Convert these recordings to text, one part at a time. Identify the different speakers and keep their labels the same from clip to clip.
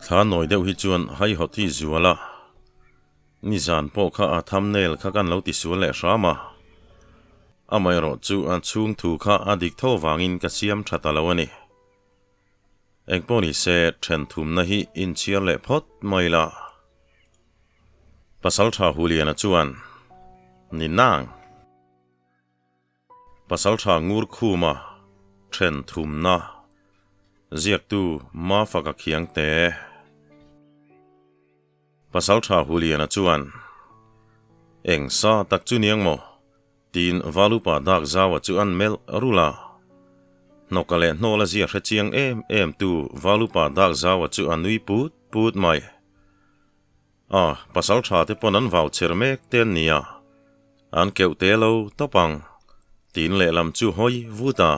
Speaker 1: Thla nawi deuh hi chuan haihawt hi zual a, nizan pawh kha a thumbnail kha kan lo tisual leh hram a. Amaherawh chu a chhung thu kha a dik tho vangin ka siam tha ta lo a ni. Engpawh ni se then thumna hi inchhiar leh phawt mai la. Pasaltha Huliana chuan, Ni nang! Pasaltha ngur khuma then thumna ziaktu Mafaka Khiangte. Pasaltha Huliana chuan, Eng sa tak chu niang maw? tiin Valupa dak zaua chu an melh rulh a. Hnawka leh hnawla zia hre chiang em em tu Valupa dak zaua chu a nui put put mai. A, pasal tha te pawn an vau cher mek te an nia, an keuh te lo tawp ang, tiin lehlam chu hawi vut a.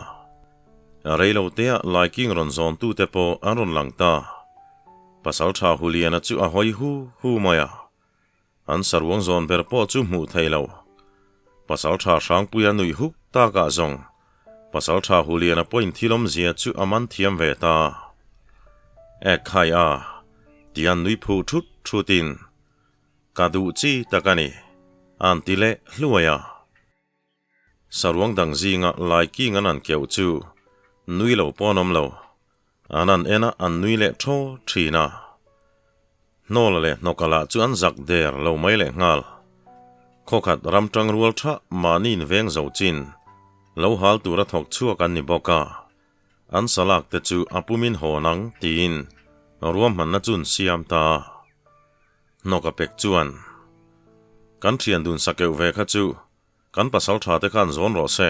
Speaker 1: Reilo tea laiking rawn zawn tu te pawh an rawn lang ta. Pasal tha Huliana chu a hawi hu hu mai a, an saruang zawn ber pawh chu hmuh thei lo. Pasal tha Hrangpuia nuih huk takah zawng pasal tha Huliana pawhin thil awmzia chu a man thiam ve ta. Ek khai a, tian nui phuh thut thutin, Ka duh chi tak a ni, a'n ti leh hluai a. Saruang dang zinga laiking an an keuh chu nui lo pawh an awm lo, an an en a an nui leh thaw thin a. Hnawla leh hnawka lah chu an zak der lo mai leh nghal. Khawkhat ram tang rual tha mahni inveng zo chin lo hal tura thawk chhuak an ni bawk a. An salak te chu a pumin hawn ang tiin ruahmanna chu an siam ta. Hnawka pek chuan, Kan thian dun sakeuh ve kha chu kan pasal tha te khan zawn rawh se,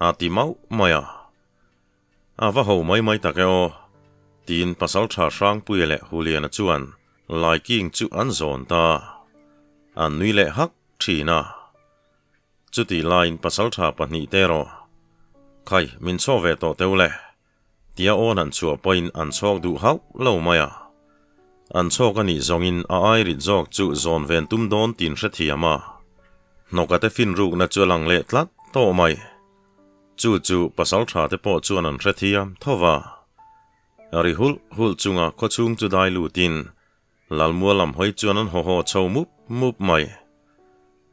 Speaker 1: a ti mauh mai a. A va ho mai mai tak e aw, tiin pasal tha Hrangpuia leh Huliana chuan Laiking chu an zawn ta. An nui leh hak thin a. Chutih laiin pasaltha pahnihte erawh, Khai, min chhawk ve tawh teu le, tia awn an chhuah pawhin an chhawk duh hauh lo mai a. An chhawk a nih zawngin a airit zawk chu zawn ven tum dawn tin hrethiam a. Hnawka te finrukna chu a lang leh tlat tawh mai. Chu chu pasaltha te pawh chuan an hrethiam tho va. Ri hulh hulh chunga khawchhung chu dai lutin Lalmual lam hawi chuan an haw haw chho mup mup mai.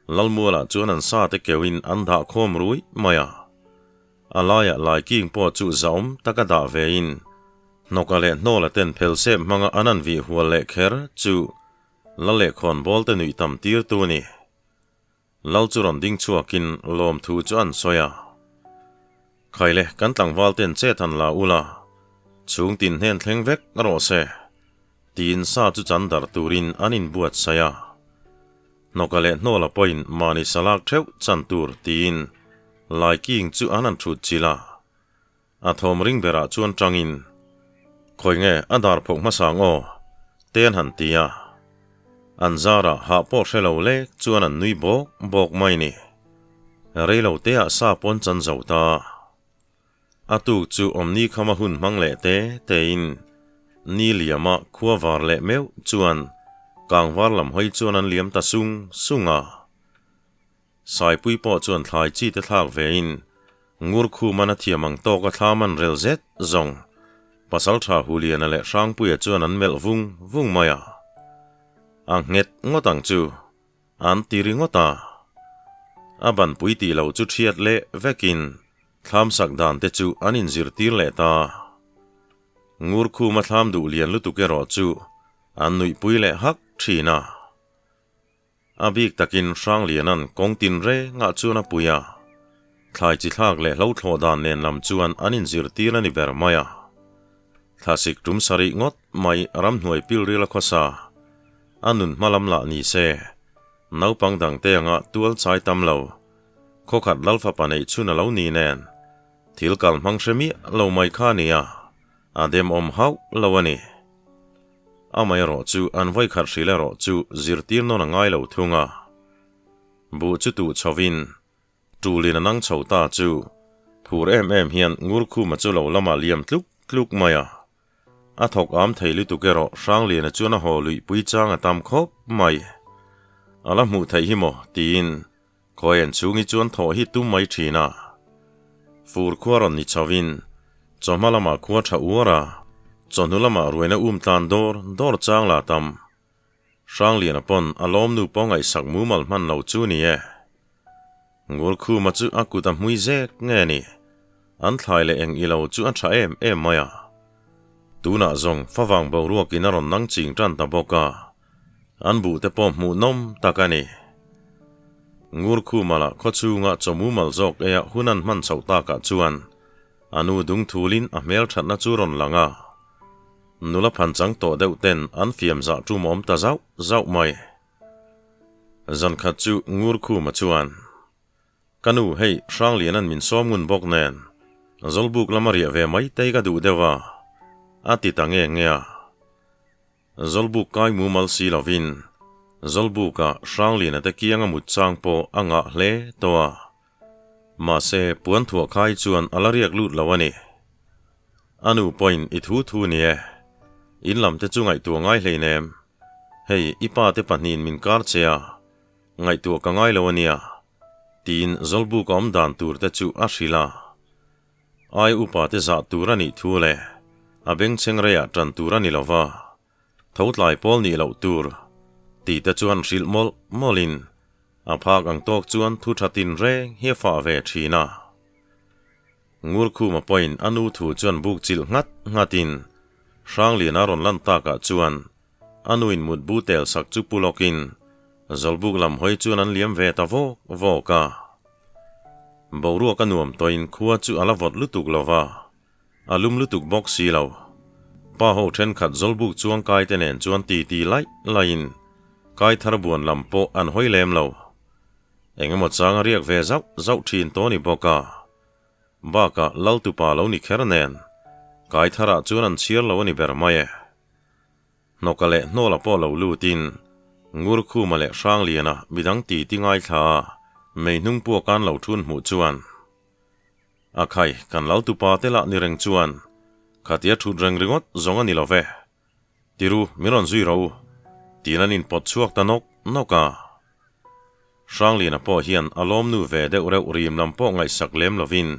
Speaker 1: Lalmualah chuan an sa te keuhin an dah khawm rui mai a. A laiah laiking pawh chu zahawm taka dah vein hnawka leh hnawla ten phel sep hmanga an an vih hual leh kher chu la leh khawnbawl te nuih tam tir tu a ni. Lal chu rawn ding chhuakin lawmthu chu an sawi a. Khaile, kan tlangval ten chet han la ula, chhung tin hnen thleng vek rawh se, tiin sa chu chan darh turin an inbuatsaih a. Hnawka leh hnawla pawhin mahni salak theuh chan tur tiin Laiking chu an han thut chilh a. A thawm ring berah chuan tangin, Khawi nge a dar phawk hmasa ang aw? te an han ti a. An zarah hah pawh hre lo lek chuan an nui bawk bawk mai ni. Rei lo teah sa pawn chan zo ta. A tuk chu awmni khama hun hmang leh te tein ni liama khua var leh meuh chuan kangvar lam hawi chuan an liam ta sung sung a. Saipui pawh chuan thlai chi te thlak vein ngur khuman a thiam ang tawk a thlam an rel zet zawng. Pasaltha Huliana leh Hrangpuia chuan an melh vung vung mai a. A nghet ngawt ang chu an ti ringawt a. A banpui tih loh chu thiat leh vekin thlam sak dan te chu an inzirtir leh ta. Ngur khuma thlam duh lian lutuk erawh chu an nuihpui leh hak thin a. A bik takin Hrangliana'n kawng tin rengah chuan a pui a, thlai chi thlak leh hlo thlawh dan nen lam chuan an inzirtir a ni ber mai a. Thlasik tum sarih ngawt mai ramhnuai pilril a khawsa, a nun hma lam lah ni se, naupang dangte anga tual chai tam lo, khawkhat lalfapa neih chhun a lo ni nen, thil kal hmang hre miah lo mai kha a ni a, a demawm hauh lo a ni. Amaherawh chu an vawikhat hrilh erawh chu zirtir nawn a ngai lo thung a. Buh chu tuh chhovin tulin a nang chho ta chu phur em em hian Ngurkhuma chu lo lamah liam tluk tluk mai a. A thawk am thei lutuk erawh Hrangliana chuan a haw luihpui chang a tam khawp mai. A la hmuh theih hi maw? tiin Khawian chhungi chuan thawh hi tum mai thin a. Fur khua rawn ni chhovin chawhma lamah khua tha uar a. Chawhnu lamah ruaina um tlan dawr dawr chang la tam. Hrangliana pawn a lawmnu pawh ngaihsak mumal hman lo chu ni e. Ngurkhuma chu a kut a hmui zek nge ni? An thlai leh eng ilo chu a tha em em mai a. Tunah zawng favang boruakin a rawn nang ching tan ta bawk a, an buh te pawh hmuhnawm tak a ni. Ngurkhuma lah khawchhunga chaw mumal zawk eia hun an hman chhoh takah chuan a nu dungthulin a hmelthatna chu rawn lang a. Nula phan chang tawh deuh ten an fiam zah tum awm ta zauh zauh mai. Zan khat chu Ngurkhuma chuan, Ka nu, hei Hrangliana'n min sawm ngun bawk nen, Zawlbuk lama riah ve mai tei ka duh deuh a, a ti ta nge nge a. Zawlbuk kai mumal si lovin Zawlbuka Hrangliana te kianga mut chang pawh a ngah hle tawh a. Mahse, puan thuah khai chuan a la riak lut lo a ni. A nu pawhin i thu thu ni e. In lam te chu ngaihtuah ngai hleinem. Hei, i pa te pahnihin min kar che a, ngaihtuah ka ngai lo a nia, tiin Zawlbuk a awm dan tur te chu a hrilh a. Ai upa te zah tur a nih thu le a bengchheng reiah ṭan tur a ni lo va, tho tlai pawl nih loh tur tih te chuan hrilh mawlh mawlhin a phak ang tawk chuan thu ṭha tin reng hi a fah ve ṭhin a. Ngurkhuma pawhin a nu thu chuan buk chilh nghat nghatin Hrangliana a rawn lan takah chuan a nuin mutbu tel sak chu pu lawkin Zawlbuk lam hawi chuan an liam ve ta vawk vawk a. Boruak a nuam tawhin khua chu a la vawt lutuk lo va, a lum lutuk bawk si lo. Pa ho thenkhat Zawlbuk chuang kai te nen chuan titi laih laihin kai thar buan lam pawh an hawi lem lo. Eng emaw chang a riak ve zauh zauh thin tawh a ni bawk a. Bakah Laltupa lo ni kher nen kai tharah chuan an chhiar lo a ni ber mai e. Hnawka leh hnawla pawh lo lutin Ngurkhuma leh Hrangliana midang titi ngaithla a mei hnung puak an lo thun hmuh chuan A khai, kan Laltupa te lah ni reng chuan khatia thut reng ringawt zawng a ni lo ve. Tiru, min rawn zui rawh u, tiin an inpawt chhuak ta nawk nawk a. Hrangliana pawh hian a lawmnu ve deuh reuh rim lam pawh ngaihsak lem lovin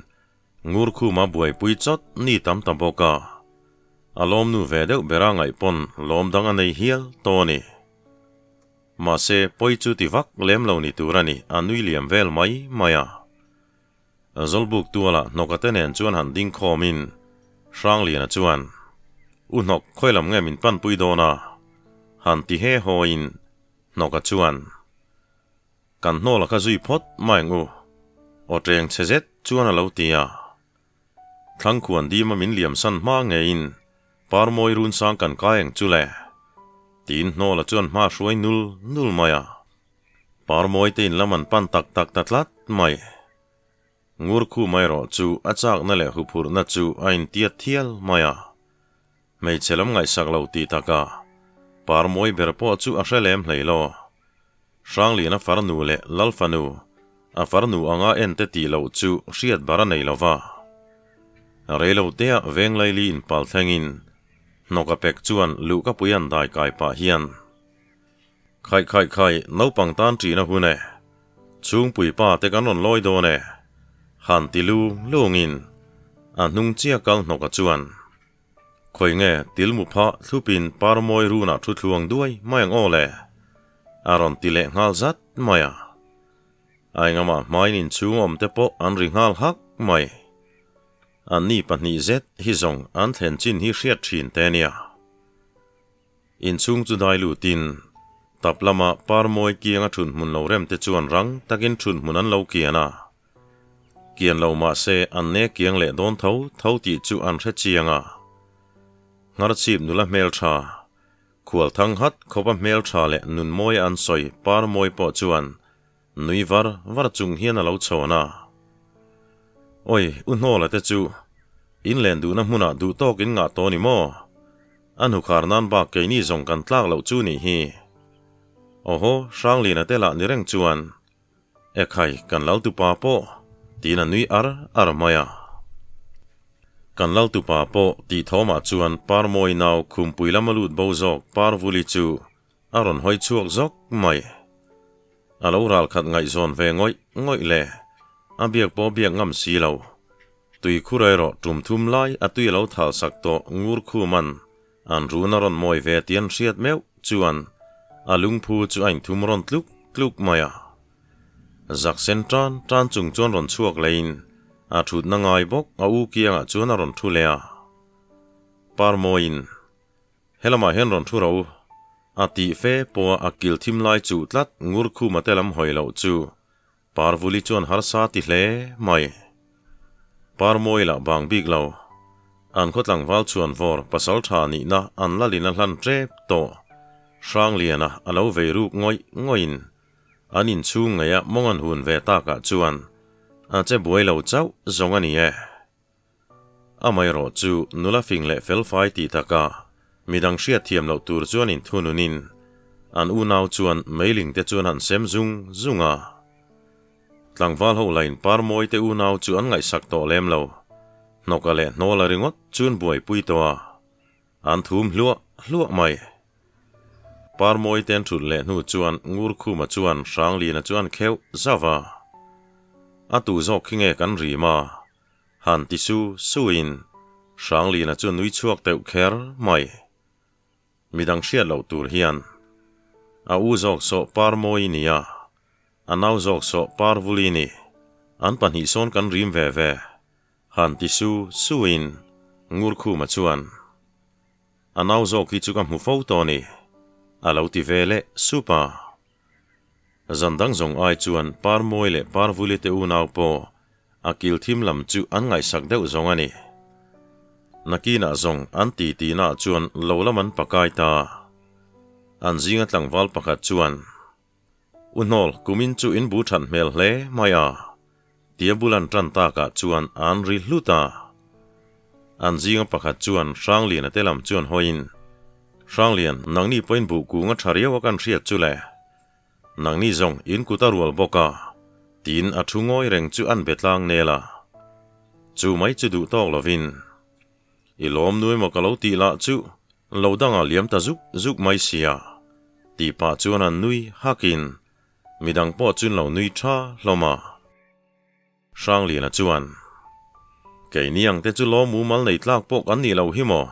Speaker 1: Ngurkhuma buaipui chawt ni tam ta bawk a, a lawmnu ve deuh bera ngaih pawn lawm dang a nei hial tawh a ni. Mahse, pawi chu ti vak lem lo ni tur a ni, a nui liam vel mai mai a. Zawlbuk tualah hnawka te nen chuan han ding khawmin Hrangliana chuan, U hnawk, khawi lam nge min panpui dawn a? han ti he hawiin hnawka chuan, Kan hnawla kha zui phawt mai ang u, aw teng chhe zet chuan a lo ti a. Thlangkhuan dima min liam san hma ngeiin Parmawi runsang kan kai ang chu le, tiin hnawla chuan hma hruai nul nul mai a. Parmawi te in lam an pan tak tak ta tlat mai. Ngurkhuma erawh chu a chakna leh huphurhna chu a intiat thial mai a. Hmeichhe lam ngaihsak lo tih takah Parmawi ber pawh chu a hre lem hlei lo. Hrangliana farnu leh Lalfanu, a farnu anga ente tih loh chu hriat bar a nei lo va. Reilotea Venglaili inpal thlengin hnawk a pek chuan luhkapui an dai kai pah hian, Khaih khaih khaih, naupang tan ṭihna hun e. Chhungpui pa te kan rawn lawi dawn e. Han ti lu lungin a hnung chiah kal hnawka chuan, Khawi nge tilmu phah thlupin parmawi runah thu thluang duai mai ang aw le? a rawn ti leh nghal zat mai a. A engamah hmain inchhung awm te pawh an ri nghal hak mai. Anni pahnih zet hi zawng an thlen chin hi hriat thin te nia. Inchhung chu dai lutin, tap lama parmawi kianga thun hmun lo rem te chuan rang takin thun hmun an lo kian a. Kian lo mah se an ne kiang leh dawn tho tho tih chu an hre chiang a. Ngharchhip nula hmeltha, khual thang hat khawpa hmeltha leh nun mawi an sawi parmawi pawh chuan nui var var chung hian a lo chhawn a. Oi, u Hnawla te chu in len duhna hmunah duh tawk in ngah tawh ni maw? A hnukhar nan bak keini zawng kan tlak loh chu nih hi. Awhaw, Hrangliana te lah ni reng chuan, Ekhai, kan Laltupa pawh, tiin a nui ar ar mai a. Kan Laltupa pawh tih thawmah chuan Parmawi nau khumpui lama lut bo zawk Parvuli chu a rawn hawi chhuak zawk mai. A lo ral khat ngaihzawn ve ngawih ngawih le, a biak pawh biak ngam si lo. Tui khur erawh tum thum lai a tui a lo thal sak tawh ngur khum an. An run a rawn mawi ve tih an hriat meuh chuan a lungphu chu a inthum rawn tluk tluk mai a. Zak sen tan tan chung chuan rawn chhuak leiin a thutna ngai bawk a u kiangah chuan a rawn thu leh a. Parmawiin, Helamah hian rawn thu ro u, a tih fe pawha a kil thim lai chuh tlat ngur khuma te lam hawi loh chu Parvuli chuan harsa ti hle mai. Parmawi lah bang bik lo. An khaw tlangval chuan vawr pasal tha nihna an lalin a hlan tep tawh. Hrangliana a lo vei ruk ngawih ngawihin an inchhung ngeia mawng an hun ve takah chuan a che buai lo chauh zawng a ni e. Amaherawh chu nula fing leh felfai tih takah midang hriatthiam loh tur chuan inthununin an unau chuan meiling te chuan han sem zung zung a. Tlangval ho lain Parmawi te unau chu an ngaihsak tawh lem lo. Hnawka leh hnawla ringawt chuan buaipui tawh a, an thum hluah hluah mai. Parmawi te an thut leh hnu chuan Ngurkhuma chuan Hranglina chu an kheuh zauh a. A tu zawk khi nge kan rim a? Han ti su suin Hranglina chu nui chhuak teuh kher mai. Midang hriat loh tur hian a u zawk sawh Parmawi nia, a nau zawk sawh Parvuli ni, an pahnih sawn kan rim ve ve. Han ti su suin Ngurkhuma chuan a nau zawk hi chu ka hmu fo tawh ni, a lo ti ve leh sup a. Zan dang zawng ai chuan Parmawi leh Parvuli te unau pawh a kil thim lam chu an ngaihsak deuh zawng a ni. Nakinah zawng an ti tihnaah chuan lo lam an pakai ta. An zinga tlangval pakhat chuan, U Hnawl, kumin chu in bu that hmel hle mai a, tia bul an tan takah chuan an ri hlut a. An zinga pakhat chuan Hrangliana te lam chuan hawiin, Hranglian, nangni pawhin buh kung a tha riau a kan hriat chu le. Nangni zawng in kut a rual bawk a, tiin a thu ngawi reng chu an be tlang nel a. Chu mai chu duh tawk lovin, I lawm nu emaw ka lo tih lah chu lo dangah liam ta zuk zuk mai sia, tih pah chuan an nui hakin midang pawh chun lo nui tha hlawm a. Hrangliana chuan, Keini ang te chu lawm mumal nei tlak pawh kan nih loh hi maw?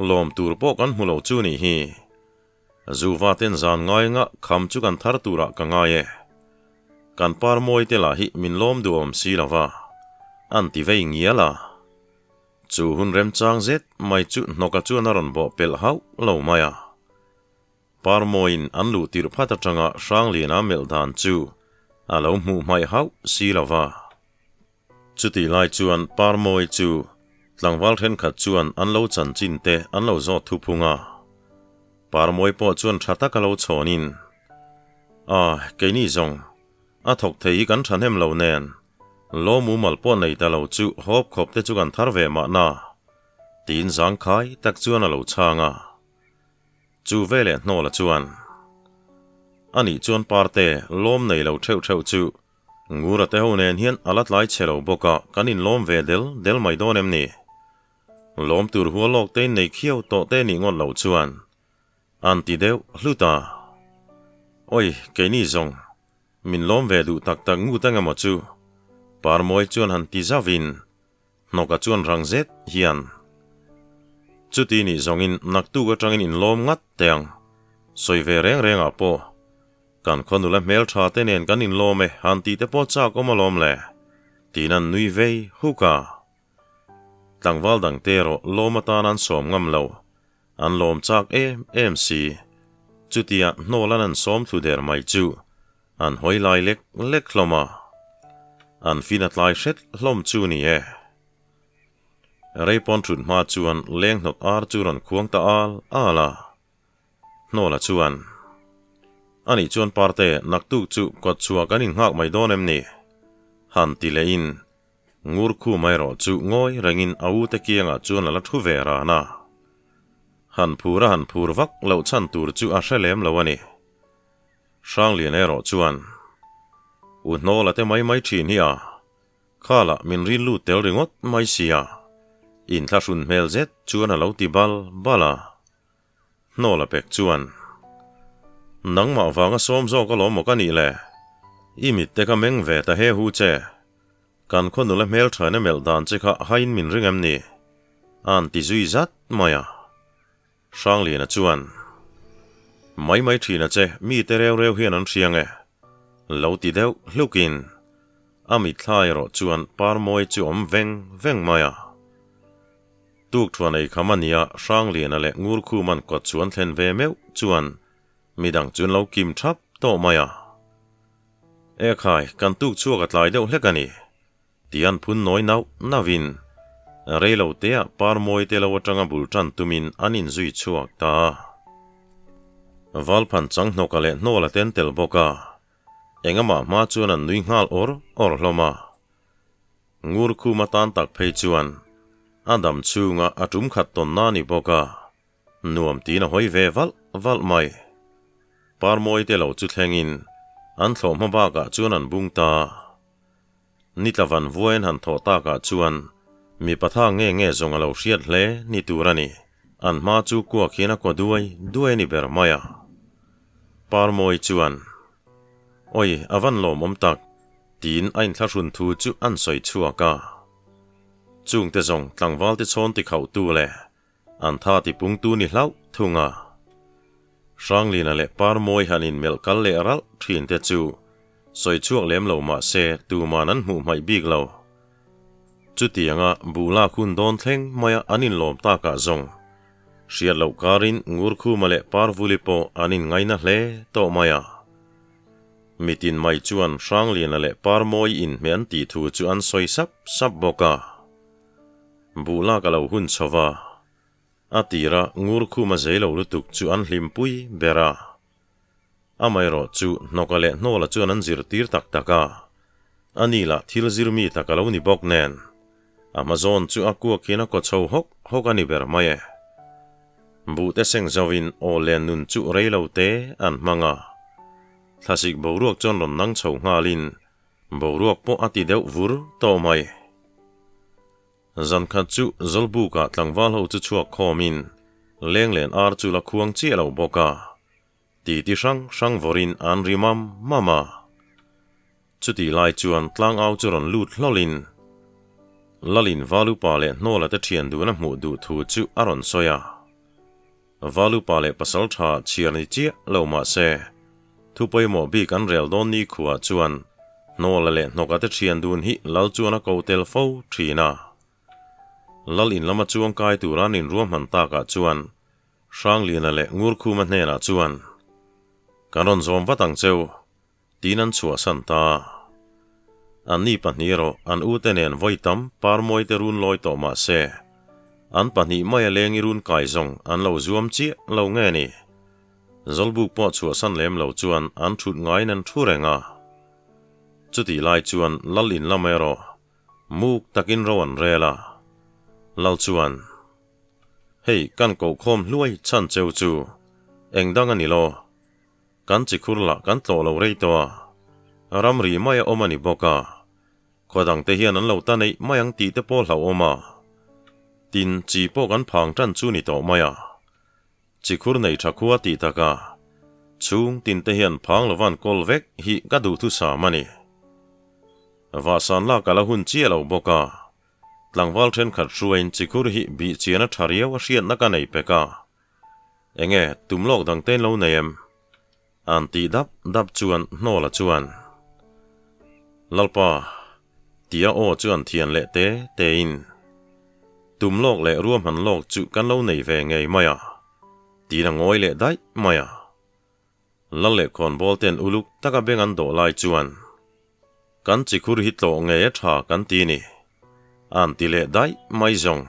Speaker 1: Lawm tur pawh kan hmu lo chu nih hi. Zuva ten zan ngai anga kham chu kan thar turah ka ngai e. Kan par mawi te lah hi min lawm duhawm si lo va, an ti vei ngial a. Chu hun remchang zet mai chu hnawka chuan a rawn bawh pelh hauh lo mai a. Parmawiin an luh tirh phat atanga Hrangliana melh dan chu a lo hmuh hmaih hauh si lo va. Chutih lai chuan Parmawi chu tlangval thenkhat chuan an lo chanchin te an lo zawt thuphung a. Parmawi pawh chuan tha taka lo chhawnin, A, keini zawng, a thawk thei hi kan thahnem lo nen, law mumal pawh nei ta lo chu hawp khawp te chu kan thar ve mahna, tiin zangkhai tak chuan a lo chhang a. Chu veleh hnawla chuan, A nih chuan Parte lawm nei lo theuh theuh chu Ngura te ho nen hian a la tlai chhe lo bawk a, kan inlawm ve del del mai dawn em ni? Lawm tur hua lawk te in nei khiau tawh te nih ngawt loh chuan an ti deuh hlut a. Oi, keini zawng, min lawm ve duh tak tak ngut ang emaw chu? Parmawi chuan han ti zauhin Hnawka chuan rang zet hian, Chuti nih zawngin naktuk atangin inlawm ngat teh ang. Sawi ve reng rengah pawh kan khaw nula hmeltha te nen kan inlawm e han tih te pawh chak awm alawm le, tiin an nui vei huk a. Tlangval dangte erawh lawm atan an sawm ngam lo, an lawm chak em em si. Chutia hnawlan an sawm thlu der mai chu An hawi lai lek lek hlawm a, an fin a tlai hret hlawm chu ni e. Reipawn thut hma chuan leng hnawt ar chu rawn khuang ta al al a. Hnawla chuan, Anih chuan Parte, naktuk chu kawtchhuah kan innghak mai dawn em ni? Han ti lehin Ngur khu mai erawh chu ngawi rengin a u te kiangah chuan a la thu ve ran a. Han phur a han phur vak loh chhan tur chu a hre lem lo a ni. Hranglian erawh chuan, U Hnawla te mai mai thin hi a, khalah min rin lut tel ringawt mai sia, inthlahrun hmel zet chuan a lo ti bal bal a. Hnawla pek chuan, Nangmah vanga sawm zawk alawm maw ka nih le? I mit te ka meng ve ta he hu che. Kan khaw nula hmelthaina melh dan che kha hain min ring em ni? A'n ti zui zat mai a. Hrangliana chuan, Mai mai thin a che, mi te reu reu hian an hria nge? Lo ti deuh hlukin a mitthla erawh chuan parmawi chu awm veng veng mai a. Tukthuan ei kham a nia Hrangliana leh Ngurkhuman kawt chu an thlen ve meuh chuan midang chu an lo kim thap tawh mai a. Ekhai, kan tuk chhuak a tlai deuh hlek a ni. Ti an phun nawi nauh nauhin rei lo teah parmawi te lo atanga bul tan tumin an inzui chhuak ta a. Valphan chang hnawka leh hnawl a ten tel bawk a, engamah hma chuan an nui nghal awr awr hlawm a. Ngur khum atan tak phei chuan a dam chhunga a tum khat tawn na ni bawk a, nuam tiin a hawi ve valh valh mai. Parmawi te lo chu thlengin an thlawh hma bakah chuan an bung ta a. Ni tla van vuaiin han thawh takah chuan mipa tha nge nge zawng a lo hriat hle ni tur a ni. An hma chu kuak hian a kaw duai duai a ni ber mai a. Parmawi chuan, Awi, a van lawmawm tak, tiin a inthlahrun thu chu an sawi chhuak a. Chungte zawng tlangvalte chhawn ti khauhtu leh an tha ti pungtu ni hlauh thung a. Hranglina leh Parmawi han inmelh kal leh ralh thin te chu sawi chhuak lem lo mah se tuman an hmuh hmaih bik lo. Chutianga buh lak hun dawn thleng maia an inlawm takah zawng hriat loh karin Ngurkhuma leh Parvuli pawh an inngaina hle tawh mai a. Mitin mai chuan Hranglina leh Parmawi inhmeh an tih thu chu an sawi sap sap bawk a. Buh lak a lo hun chho va, a tira Ngurkhuma zei lo lutuk chu an hlimpui ber a. Amaherawh chu Hnawka leh Hnawla chuan an zirtir tak tak a, ani lah thil zir mi tak a lo ni bawk nen, a hmazawn chu a kuak hian a kaw chho hawk hawk a ni ber mai e. Buhte seng zauhin aw len nun chu rei lo te an hmang a, thlasik boruak chuan rawn nang chho nghalin boruak pawh a ti deuh vur tawh mai. Zan khat chu Zawlbukah tlangval ho chu chhuak khawmin lenglen ar chu la khuang chiah lo bawk a, titi hrang hrang vawrin an ri mam mam a. Chutih lai chuan tlangau chu rawn lut hlawlin Lalin Valupa leh Hnawla te thian duhna hmuh duh thu chu a rawn sawi a. Valupa leh Pasaltha chhiar ni chiah lo mah se, thu pawimawh bik an rel dawn ni khuah chuan Hnawla leh Hnawka te thian dun hi Lal chuan a ko tel fo thin a. Lal in lama chuang kai tura an inruahman takah chuan Hrangliana leh Ngurkhuma hnenah chuan, Kan rawn zawm vat ang cheu, tiin an chhuahsan ta. Anni pahnih erawh an ute nen vawi tam parmawi te run lawi tawh mah se, an pahnih maia leng i run kai zawng an lo zuam chiah lo nge ni? Zawlbuk pawh chhuahsan lem lo chuan an thut ngaiin an thu reng a. Chutih lai chuan Lal in lam erawh muk takin ro an rel a. Lal chuan. Hei kan kohkhawm hluai chhan cheu chu eng dang a ni lo. Kan chikhur lah kan tlawh lo rei tawh a, ramri mai a awm a ni bawk a, khaw dang te hian an lo ta neih mai ang tih te pawh hlauhawm a. Tin, chi pawh kan phang tan chu ni tawh mai a. Chikhur nei tha khua tih taka chhung tin te hian phang lovan kawl vek hi ka duhthusam a ni. Vahsan lak a la hun chiah lo bawk a, Tlangval thenkhat hruaiin chikhur hi bih chian a tha riau a hriatna ka nei pek a. Enge tum lawk dang te lo nei em? An tih dap dap chuan Hnawla chuan, Lalpa, tia aw chu an thian leh te tein, Tum lawk leh ruahman lawk chu kan lo nei ve ngei mai a, tiin a ngawi leh daih mai a. Lal leh khawnbawl ten uluk taka beng an dawh lai chuan, Kan chikhur hi tlawh ngei a tha kan ti ni, an ti leh daih mai zawng.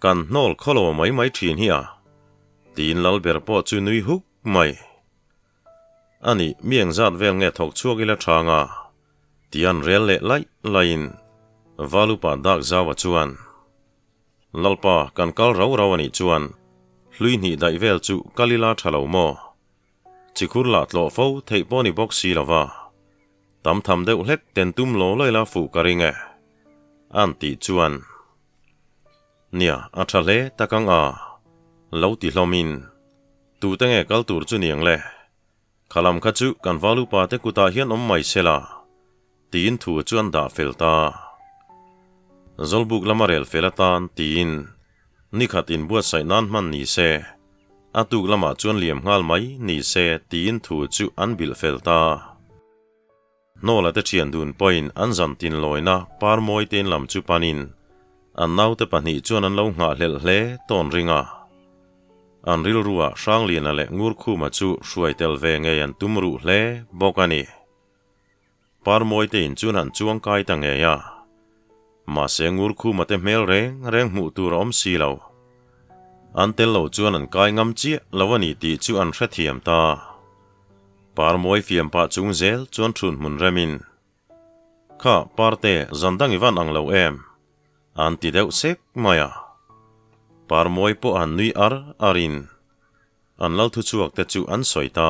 Speaker 1: Kan hnawl khawlo mai mai thin hi a, tiin lal ber pawh chu nui huk mai. Ani, mi engzat vel nge thawk chhuak ila tha nga? ti an rel leh laih laihin Valupa dak zaua chuan, Lalpa, kan kal rau rau anih chuan hlui hnih daih vel chu kal ila tha lo maw? Chikhur lah tlawh fo theih pawh ni bawk si lova, tam tham deuh hlek ten tum law law ila fuh ka ring e, an tih chuan, Nia, a tha hle tak ang a, lo ti hlawmin, Tute nge kal tur chu niang le? Khalam kha chu kan valupa te kutah hian awm mai se la, tiin thu chu an dah fel ta. Zawlbuk lama rel fel atan tiin. Nikhat inbuatsaih nan hman ni se, a tuk lamah chuan liam nghal mai ni se tiin thu chu an bilh fel ta. Hnawla te thian dun pawhin an zan tin lawina par mawi tein lam chu panin an naute pahnih chuan an lo nghahhlelh hle tawn ring a. An rilruah Hrangliana leh Ngurkhuma chu hruai tel ve ngei an tum ruh hle bawk a ni. Par mawi tein chuan an chuang kai ta ngei a. Mahse Ngurkhuma te hmel reng reng hmuh tur a awm si lo. An tel lo chuan an kai ngam chiah lo a ni tih chu an hrethiam ta. Parmawi fiam pah chung zel chuan thun hmun remin, Kha, Parte, zan dang i van ang lo em? An ti deuh sek mai a. Parmawi pawh an nui ar arin an lal thuchhuak te chu an sawi ta.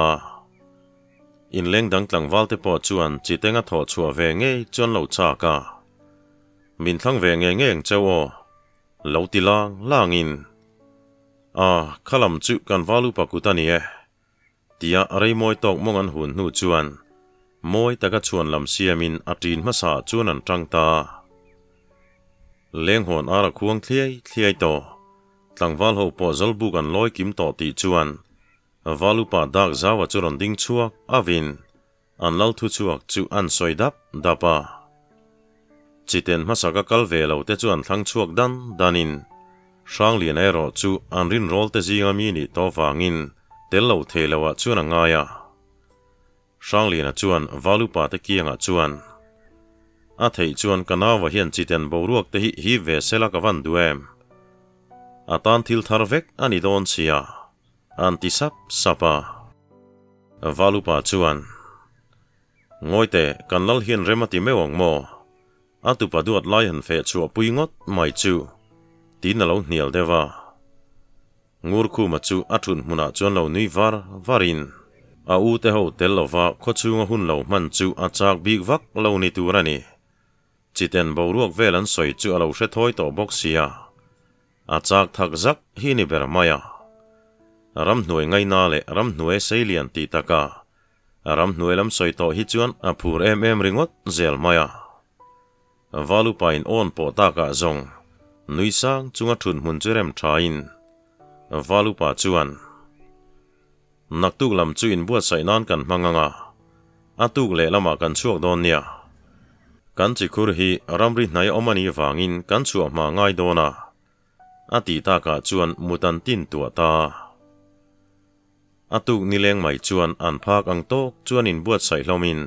Speaker 1: Inleng dang tlangval te pawh chuan chitenga thawh chhuah ve ngei chuan lo chak a. Min thlang ve ngei ngei ang cheu aw, lo ti lang langin, A, khalam chu kan val upa kut a ni e. Tia rei mawi tawk mawng an hun hnu chuan mawi taka chhuan lam siamin a ṭin hmasa chuan an ṭang ta. Lenghawn ar a khuang thliai thliai tawh. Tlangval ho pawh zawlbuk an lawi kim tawh tih chuan Valupa dak zaua chu rawn ding chhuak avin an lal thu chhuak chu an sawi dap dap a. Chiten hmasa ka kal ve lo te chu an thlang chhuak dan danin Hranglian erawh chu an rinrawl te zinga mi nih tawh vangin tel lo thei lo ah chuan a ngai a. Hrangliana chuan Valupa te kiangah chuan, A theih chuan ka naua hian chiten boruak te hi hip ve sela ka van duh em? A tan thil thar vek a ni dawn sia. An ti sap sap a. Valupa chuan, Ngawite, kan lal hian rem a ti meuh ang maw? A tupa duat lai han feh chhuah pui ngawt mai chu, tiin a lo hnial deuh a. Ngurkhuma chu a thut hmunah chuan lo nui var varin, a u te ho tel lova khawchhunga hun lo hman chu a chak bik vak lo ni tur a ni. Chiten boruak vel an sawi chu a lo hre thawi tawh bawk sia. A chak thak zak hi ni ber mai a. Ramhnuai ngaina leh ramhnuai seilian tih taka ramhnuai lam sawi tawh hi chuan a phur em em ringawt zel mai a. Valupain awn pawh takah zawng nui sang chunga thut hmun chu rem thain Valupa chuan, Naktuk lam chu inbuatsaih nan kan hmang ang a, a tuk leh lamah kan chhuak dawn nia. Kan chikhur hi ramri hnai awm a nih vangin kan chhuah hma ngai dawn a, a tih takah chuan mut an tin tuah ta. A tuk nileng mai chuan an phak ang tawk chuan inbuatsaih hlawmin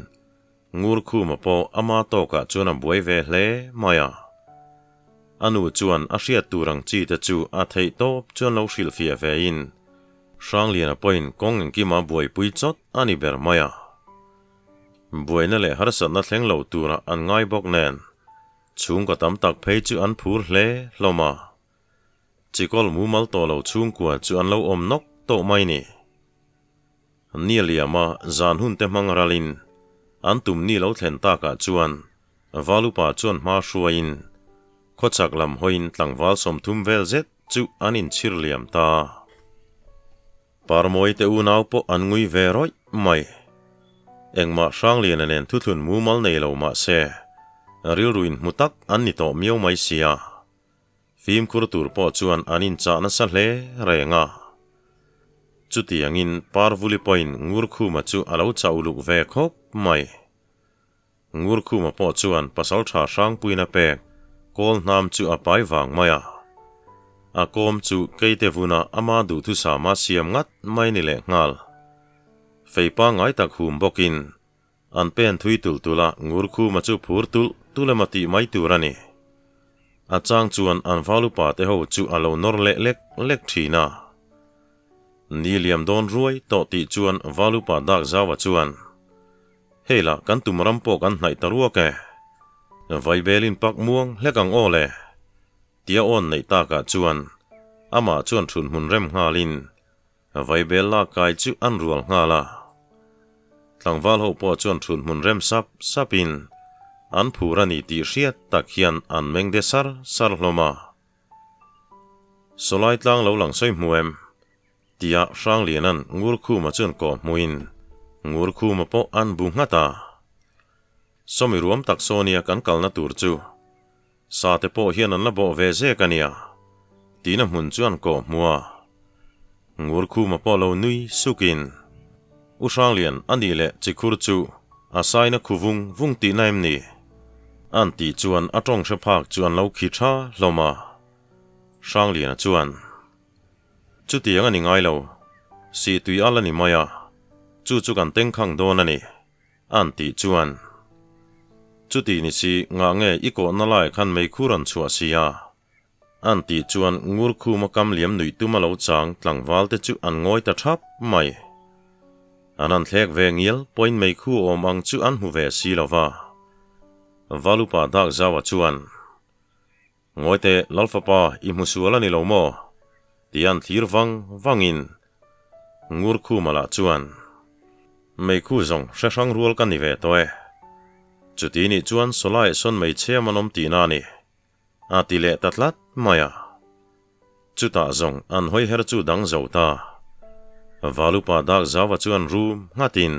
Speaker 1: Ngurkhuma pawh ama tawkah chuan a buai ve hle mai a. A nu chuan a hriat tur ang chi te chu a theih tawp chuan lo hrilhfiah vein Hrangliana pawhin kawng engkima buaipui chawt a ni ber mai a. Buaina leh harsatna thleng lo tura an ngai bawk nen chhungkaw tam tak phei chu an phur hle hlawm a. Chikawl mumal tawh lo chhungkua chu an lo awm nawk tawh mai ni. Ni a liam a, zan hun te hmang ralin an tum ni lo thlen takah chuan Valupa chuan hma hruaiin khawchhak lam hawiin tlangval 30 vel zet chu an inchhir liam ta. Parmawi te unau pawh an ngui ve rawih mai. Engmah Hrangliana nen thuthlun mumal nei lo mah se, rilru inhmu tak an ni tawh miau mai sia. Fimkhur tur pawh chuan an inchah nasa hle reng a. Chutiangin Parvuli pawhin Ngurkhuma chu a lo chah uluk ve khawp mai. Ngurkhuma pawh chuan pasaltha Hrangpuina pek kawl hnam chu a pai vang mai a. A kawm chu keite vuna ama duhthusama siam ngat mai ni lehnghal. Fei pangngai tak hum bawkin An pen thui tulh tulh a, Ngurkhuma chu phur tulh tulh emaw tih mai tur a ni. A chang chuan an val upa te ho chu a lo nawr leh lek lek thin a. Ni liam dawn ruai tawh tih chuan val upa dak zaua chuan, Hei lah kan tum ram pawh kan hnaih ta ruak e. Vaibelin pak muang hlek ang aw le. Tia awn neih takah chuan amah chuan thunhmun rem nghalin Vaibel lak kai chu an rual nghal a. Tlangval ho pawh chuan thut hmun rem sap sapin an phur a ni tih hriat tak hian an meng de sar sar hlawm a. Sawlai tlang lo lang sawi hmu em? Tia Hrangliana'n Ngurkhuma chuan kawh hmuin Ngurkhuma pawh an bu nghat a. Sawmi ruam tak saw nia kan kalna tur chu. Sa te pawh hian an la bawh ve zek a nia. Tiin a hmun chuan kawh hmu a. Ngurkhuma pawh lo nui sukin, U Hranglian, a nih leh chikhur chu a saina khu vung vung tihna em ni? An tih chuan a tawng hre phak chu an lo khi tha hlawm a. Hrangliana chuan, Chutiang a ni ngai lo, sih tui al a ni mai a, chu chu kan tengkhang dawn a ni. An tih chuan, Chuti ni si, ngah nge i kawhna lai khan meikhur an chhuah si a? An tih chuan Ngurkhuma kam liam nuih tum a lo chang tlangval te chu an ngawi ta thap mai. An han thlek ve ngial pawhin meikhu awm ang chu an hmu ve si lo va. Valupa Dakzaua chuan, Ngawi teh Lalfapa i hmu sual a ni lo maw? Ti an thlir vang vangin Ngurkhuma lah chuan, Meikhu zawng hre hrang rual ka ni ve tawh e. Chuti nih chuan sawlaiah sawn meichhem an awm tihna a ni. A ti leh ta tlat mai a. Chutah zawng an hawi her chu dang zo ta. Valupa dak zauva chuan rum nghatin,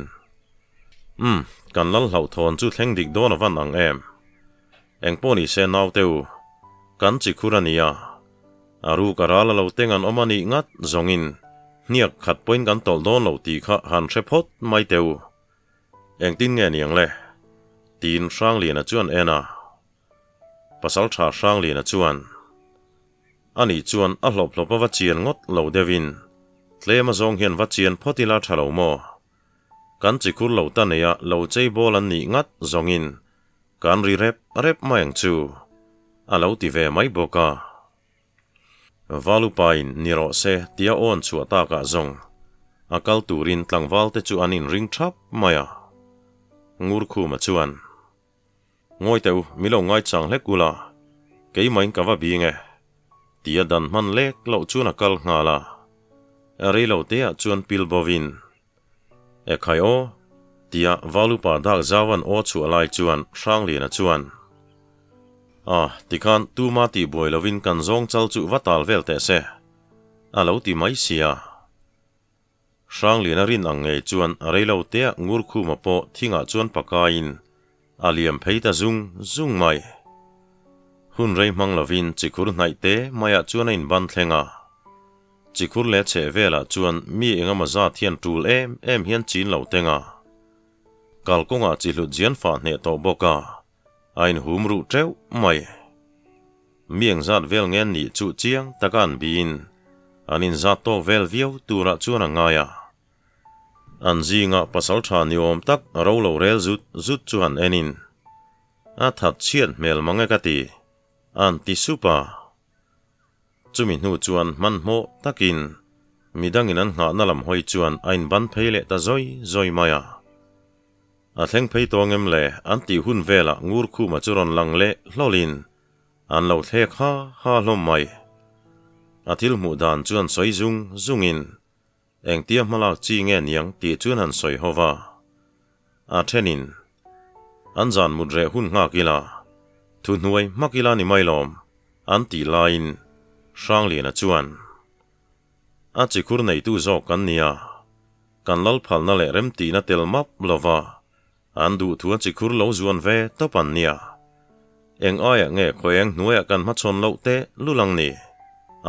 Speaker 1: Umm, kan lal hlauhthawn chu thleng dik dawn a van ang em? Engpawh ni se naute u, kan chi khur a nia. A ruk a ral a lo teng an awm a nih ngat zawngin hniak khat pawhin kan tawlh dawn lo tih kha han hre phawt mai teh u. Engtin nge niang le? Tiin Hrangliana chuan en a. Pasal tha Hrangliana chuan, Ani chuan a hlawp hlawp a va chian ngawt lo deuhin, tlem a zawng hian va chian phawt ila tha lo maw? Kan chikhur lo ta neia lo chei bawl an nih ngat zawngin kan ri rep rep mai ang chu, a lo ti ve mai bawk a. Valupain ni rawh se tia awn chhuah takah zawng a kal turin tlangval te chu an inring thap mai a. Ngurkhuma chuan. Ngawi teh u, mi lo ngaichang hlek ula, keimahin ka va bing e, tia dan hman lek loh chuan a kal nghal a. Rei lo teah chuan pil bovin, E khai aw, tia Valupa dak zauan aw chhuah lai chuan Hrangliana chuan, A, tikhan tuma tih buai lovin kan zawng chal chu va tal vel teh se, a lo ti mai sia. Hrangliana rin ang ngei chuan a reilo tea Ngurkhuma pawh thingah chuan pakaiin a liam phei ta zung zung mai. Hun rei hmang lovin chikhur hnaih te maiah chuan a inban thleng a. Chikhur leh chheh velah chuan mi engemaw zat hian tul em em hian chin lo teng a. Kalkawngah chi hlut zian fah hneh tawh bawk a, a inhum ruh teuh mai. Mi engzat vel nge an nih chu chiang taka an biin an inzat tawk vel viau turah chuan a ngai a. An zinga pasal tha ni awm tak ro lo rel zut zut chu han enin, A that chhiat hmel mang e ka ti, an ti sup a. Chumi hnu chuan hmanhmawh takin midangin an nghahna lam hawi chuan a inban phei leh ta zawi zawi mai a. A thleng phei tawng em le an tih hun velah Ngurkhuma chu rawn lang leh hlawlin an lo thlek ha ha hlawm mai. A thil hmuh dan chuan sawi zung zungin engtia hmalak chi nge niang tih chuan han sawi ho va. A thenin an zan mut reh hun nghak ila, thu hnuai hmak ila ni mai lawm an tih laiin Hrangliana chuan a chikhur neitu zawk kan nia. Kan lal phalna leh remtihna tel map lova an duhthua chikhur lo zuan ve tawp an nia. Eng aiah nge khawieng hnuaiah kan hmachhawn loh teh lulang ni?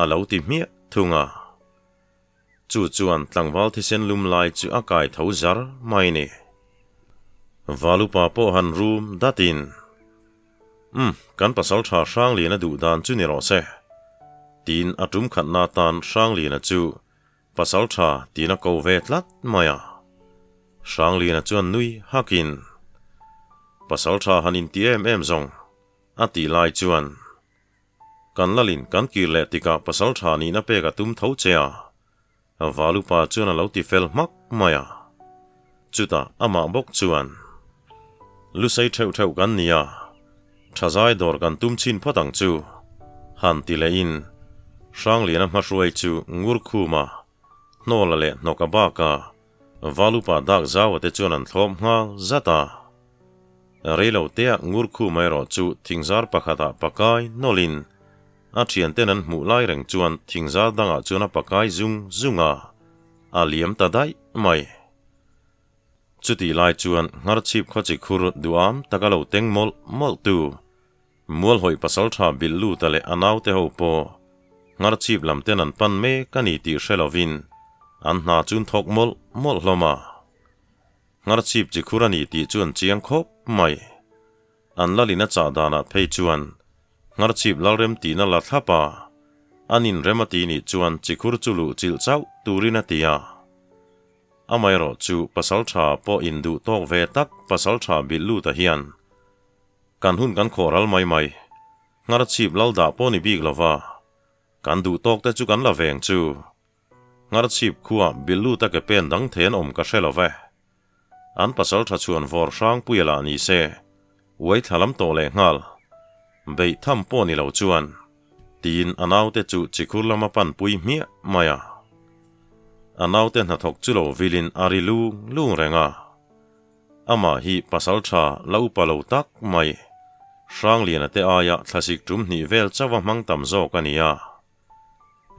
Speaker 1: A lo ti hmiah thung a. Chu chuan tlangval thisen lum lai chu a kai tho zar mai ni. Valupa pawh han rum datin, Umm, kan pasaltha Hrangliana duh dan chu ni rawh se, tiin a tum khatna atan Hrangliana chu Pasal tha tiin a ko ve tlat mai a. Hrangliana chuan nui hakin, Pasal tha han inti em em zawng, a tih lai chuan, Kan lalin kan kir leh tikah pasal tha nihna pek a tum tho che a, Valupa chuan a lo ti fel hmak mai a. Chutah amah bawk chuan, Lusei theuh theuh kan ni a, Thazai dawr kan tum chhin phawt ang chu, han ti lehin Hrangliana hmahruai chu Ngurkhuma, Hnawla leh Hnawka baka Valupa dak zaua te chuan an thlawp nghal zat a. Reilo teah Ngurkhuma erawh chu thingzar pakhatah pakai nawlhin a thianten an hmuh lai reng chuan thingzar dangah chuan a pakai zung zung a, a liam ta daih mai. Chutih lai chuan Ngharchhip khawchi khur duham taka lo teng mawlh mawlh tu Mualhawih pasaltha bilh luta leh a naute ho pawh. Ngarchhip lam ten an pan mek a ni tih hre lovin an hna chu an thawk mawlh mawlh hlawm a. Ngarchhip chi khur a ni tih chu an chiang khawp mai. An lalin a chah danah phei chuan Ngarchhip lalrem tihna la thlap a, an inrem a ti nih chuan chi khur chu luh chilh chauh turin a ti a. Amaherawh chu pasal tha pawh induh tawk ve tak pasal tha bilh lut a hian kan hun kan khawh ral mai mai. Ngarchhip lal dah pawh ni bik lova, kan duh tawk te chu kan la veng chu. Ngarchhip khuaa bilh lut a ke pen dang thei an awm ka hre lo ve. An pasal tha chhuan vawr hrangpuia lah ni se, uai thla lam tawh leh nghal. Beih tham pawh ni lo chuan, tiin a naute chu chikhur lama panpui hmiah mai a. A naute hnathawk chu lo vilin a ri lung lung reng a. Amah hi pasal tha la upa lo tak mai, Hrangliana te aia thlasik tum hnih vel chauha hmang tam zawk a ni a.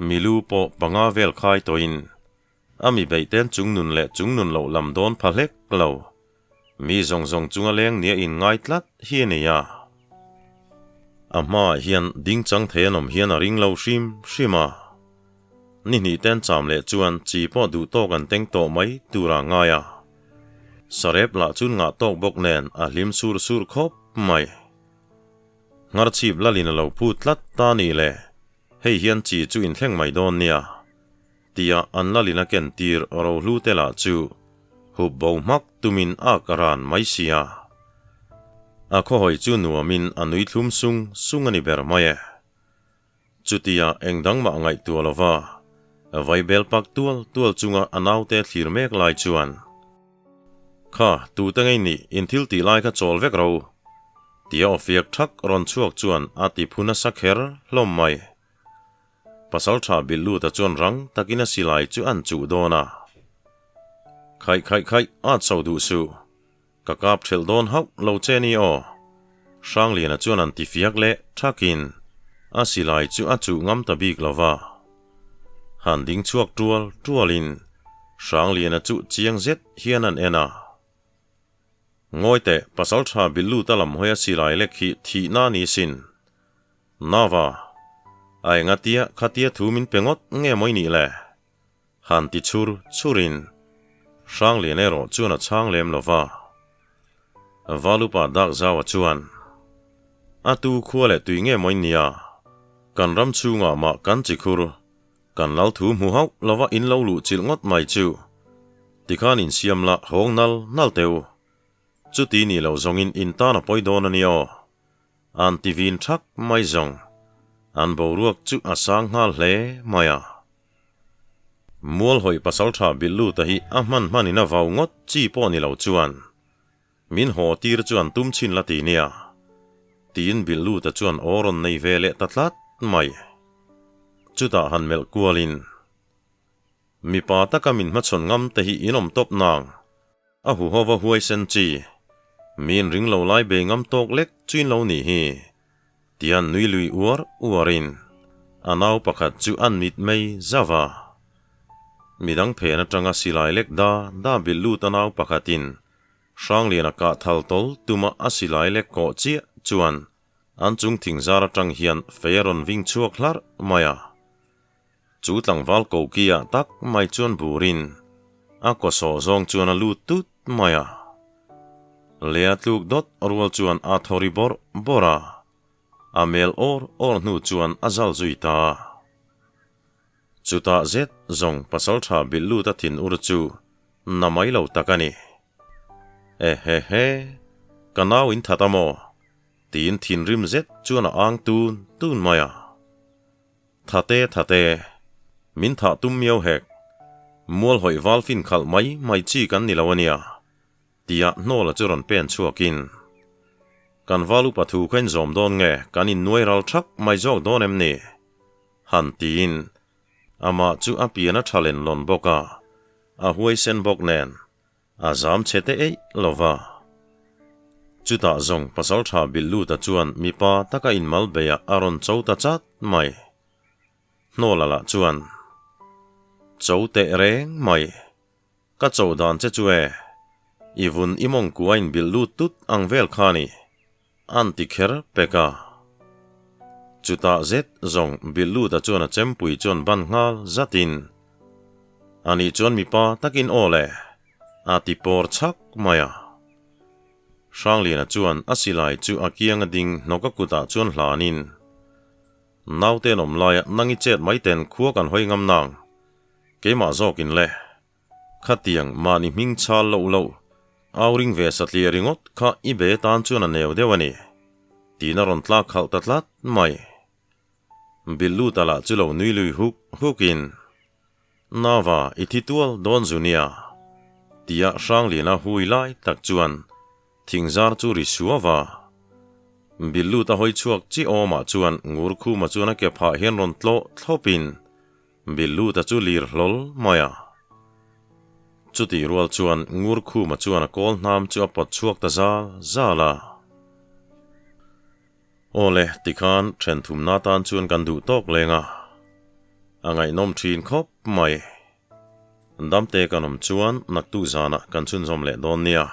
Speaker 1: Milu pawh panga vel khai tawhin a mi beihten chungnun leh chungnun loh lam dawn pha hlek lo. Mi zawng zawng chunga leng nia inngai tlat hi a ni a. A hmaah hian ding chang thei an awm hian a ring lo hrim hrim a. Ni hnih ten cham leh chuan chi pawh duh tawk an teng tawh mai tur a ngai a. Sarep lah chun ngah tawk bawk nen a hlim sur sur khawp mai. Ngarchhip lalin a lo phut tlat ta nih le, hei hian chi chu inthleng mai dawn nia. Tia an lalin a ken tir rohlu te lah chu hup bo hmak tumin a ka ran mai sia. A khawhawi chu nuamin a nui thlum sung sung a ni ber mai e. Chutia eng dang mah ngaihtuah lova vaibel pak tual tual chunga a naute thlir mek lai chuan, Kha, tute ngei nih in thil tih lai kha chawl vek ro, tia aw fiak thak rawn chhuak chuan a ti phu nasa kher hlawm mai. Pasal tha bilh luta chuan rang takin a silai chu an chuh dawn a. Khaih khaih khaih, at chho duh suh. Ka kap thelh dawn hauh lo che ni aw. Hrangliana chuan an ti fiak leh thakin a silai chu a chuh ngam ta bik lo va. Han ding chhuak tual tualin Hrangliana chu chiang zet hian an en a. Ngawi teh, pasal tha bilh lut a lam hawi a silai lek hi thihna ni sin. Nava, a engatia khatia thu min pe ngawt nge mawi nih le? Han ti chhur chhurin Hranglian erawh chuan a chhang lem lo va. Valupa Dakzaua chuan, A tu khua leh tui nge mawi nia, kan ram chhungah mah kan chi khur, kan lal thu hmu hauh lova in lo luh chilh ngawt mai chu. Tikhan insiam la hawng nal nal teu. Chuti nih loh zawngin in tan a pawi dawn a ni aw. An ti vin thak mai zawng. An boruak chu a sang nghal hle mai a. Mualhawih pasal tha bilh luta hi a hman hmanin a vau ngawt chi pawh ni lo chuan min haw tir chu an tum chhin la ti nia, tiin bilh luta chuan aw rawn nei ve leh ta tlat mai. Chutah han melh kualin, Mipa taka min hmachhawn ngam te hi in awm tawp nang, a huhova huaisen chi, min ring lo lai bei ngam tawk lek chu in lo nih hi. Tian nui lui uar uarin a nau pakhat chu an mit mai zauh a. Midang phen atanga silai lek da da bilh lut a nau pakhatin Hrangliana kah thal tawl tuma a silai lek kawh chiah chuan an chung thingzar atang hian fei a rawn ving chhuak hlarh mai a. Chu tlangval kokiah tak mai chuan burin a kaw sawh zawng chuan a lut tut mai a. Lea tluk dawt rual chuan a thaw ri bawrh bawrh a, a mel awr awr hnu chuan a zal zui ta. Chutah zet zawng pasal tha bilh lut a thin ur chu na mai lo tak a ni. Ehehe, ka nau in that a maw? tiin thinrim zet chuan a ang tun tun mai a. Thate thate, min thah tum miau hek. Mual hawih val fin khalh mai mai chi kan ni lo a nia, tia hnawla chu rawn pen chhuakin, Kan val upa thu kha in zawm dawn nge kan innuai ral thak mai zawk dawn em ni? han tiin amah chu a pian a tha len lawn bawk a, a huaisen bawk nen A zam chhe te eih lo va. Chutah zawng pasaltha bilh luta chuan mipa taka inmal beiah a rawn cho ta chat mai. Hnawla lah chuan, Cho teh reng mai. Ka cho dan che chu e. I vun i mawngkua inbilh lut tut ang vel kha ni. An ti kher pek a. Chutah zet zawng Billuta chuan a chempui chuan ban nghal zatin, Anih chuan mipa takin aw le, a ti pawr chhak mai a. Hrangliana chuan a silai chu a kiang a ding hnawk a kutah chuan hlanin, Naute an awm laia nang i chet mai ten khua kan hawi ngam nang, keimah zawkin le. Khatiang mahni hming chhal loh loh, au ring ve satliah ringawt kha i be tan chuan a neu deuh a ni, tiin a rawn tlak khalh ta tlat mai. Billuta lah chu lo nui lui huk hukin, Nava, i thi tual dawn zu nia, tia Hrangliana hui lai tak chuan thingzar chu ri suau va. Billuta hawi chhuak chi awmah chuan Ngurkhuma chuan a ke phah hian rawn tlawh thlawpin, Billuta chu lir hlawl mai a. Chutih rual chuan Ngurkhuma chuan a kawl hnam chu a pawt chhuak ta zal zal a. Aw le, tikhan then thumna tan chuan kan duh tawk leng a. A ngaihnawm thin khawp mai. Damte kan awm chuan naktuk zanah kan chhunzawm leh dawn nia.